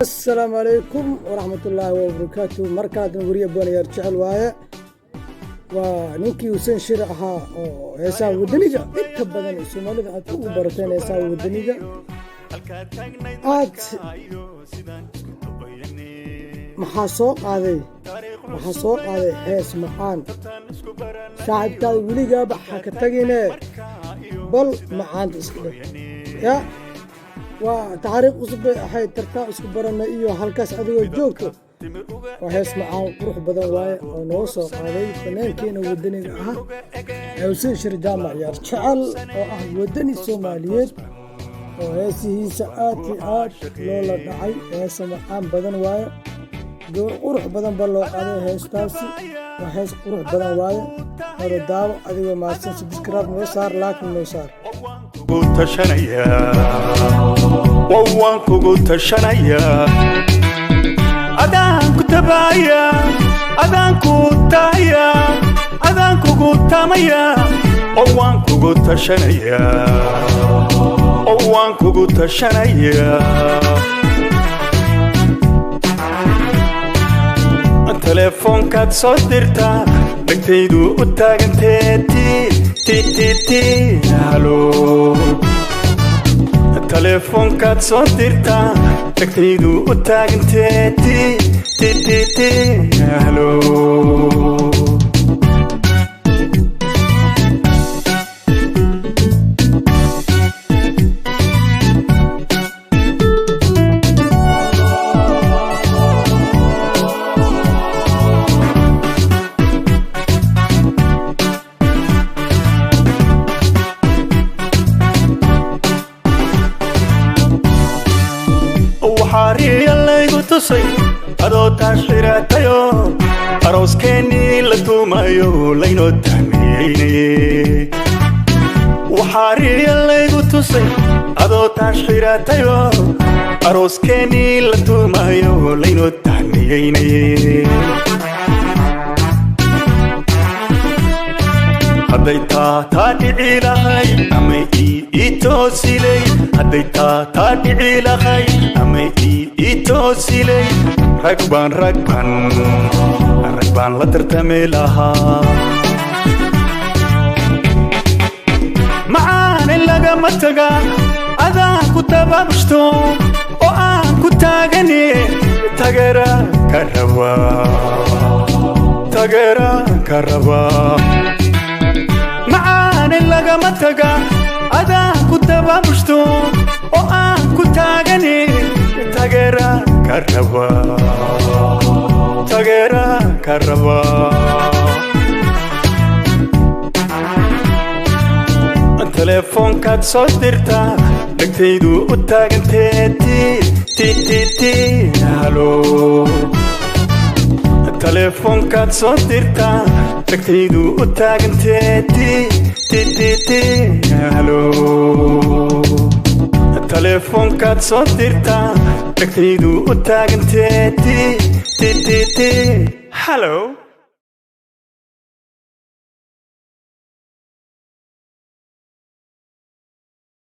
Asalaamu calaykum waraxmatullaahi wabarakaatu. Markaadna weriye bonayaar jecel waaye. Waa ninkii Huseen Shir ahaa oo heesaha wadaniga inta badan Soomaalida aad ugu barateen. Heesaha wadaniga aad maxaa soo qaaday? Waxaa soo qaaday hees macaan, "Saaxiibtaada weligaaba ha ka tagine bal macaanta iska dheh." Ya, waa taariikh cusub bay ahayd. Tartaa isku baranay iyo halkaas adigoo joogto. Waa hees macaan, qurux badan waaye oo noo soo qaaday fanaankeena wadaniga ah ee Huseen Shir Jaamac Yaar Jecel, oo ah wadani Soomaaliyeed oo heesihiisa aad iyo aad loola dhacay. Heesa macaan badan waaye, gabar qurux badan ba loo qaaday heestaasi. Waa hees qurux badan waaye. Hore daawo adigoo mahadsan. Subscribe noo saar, laakiin noo saar. Waan kugu tashanayaa, adaan ku tabaaya, adaan ku taaya, adaan kugu tamaya, oo waan kugu tashanayaa, oo waan kugu tashanayaa. Telefoonkaad soo dirtaa dhegtaydu u taagantee, ti ti ti ti, hello. Telefoonkaad soo dirtaa dhegtaydu u taagantee, ti ti ti ti, hello. Waxaa riya laygu tusay adoo taas xiraatayo, arooskeenii la tuumayo, laynoo tahmiyeynaye. Waxaa riya laygu tusay adoo taas xiraatayo, arooskeenii la tuumayo, laynoo tahmiyeynaye. Hadday taa taa dhici lahay ama ii toosilay, hadday taa taa dhici lahay ama ii toosilay, rag baan, rag baan, rag baan la tartami lahaa. Macaane lagama taga, adaan ku tabaabshto oo aan ku taagane, taageera ka rabaa, taageera ka rabaa. Macaane lagama taga, adaan ku tabaabshto oo aan ku taagane, taageera ka rabaa, taageera ka rabaa. Telefoonkaad soo dirtaa dhegtaydu u taagantee, ti ti ti ti, hello. Telefoonkaad soo dirtaa dhegtaydu u taagantee, ti ti ti ti, hello. Telefoonkaad soo dirtaa dhegtaydu u taagantee, ti ti ti ti, hello.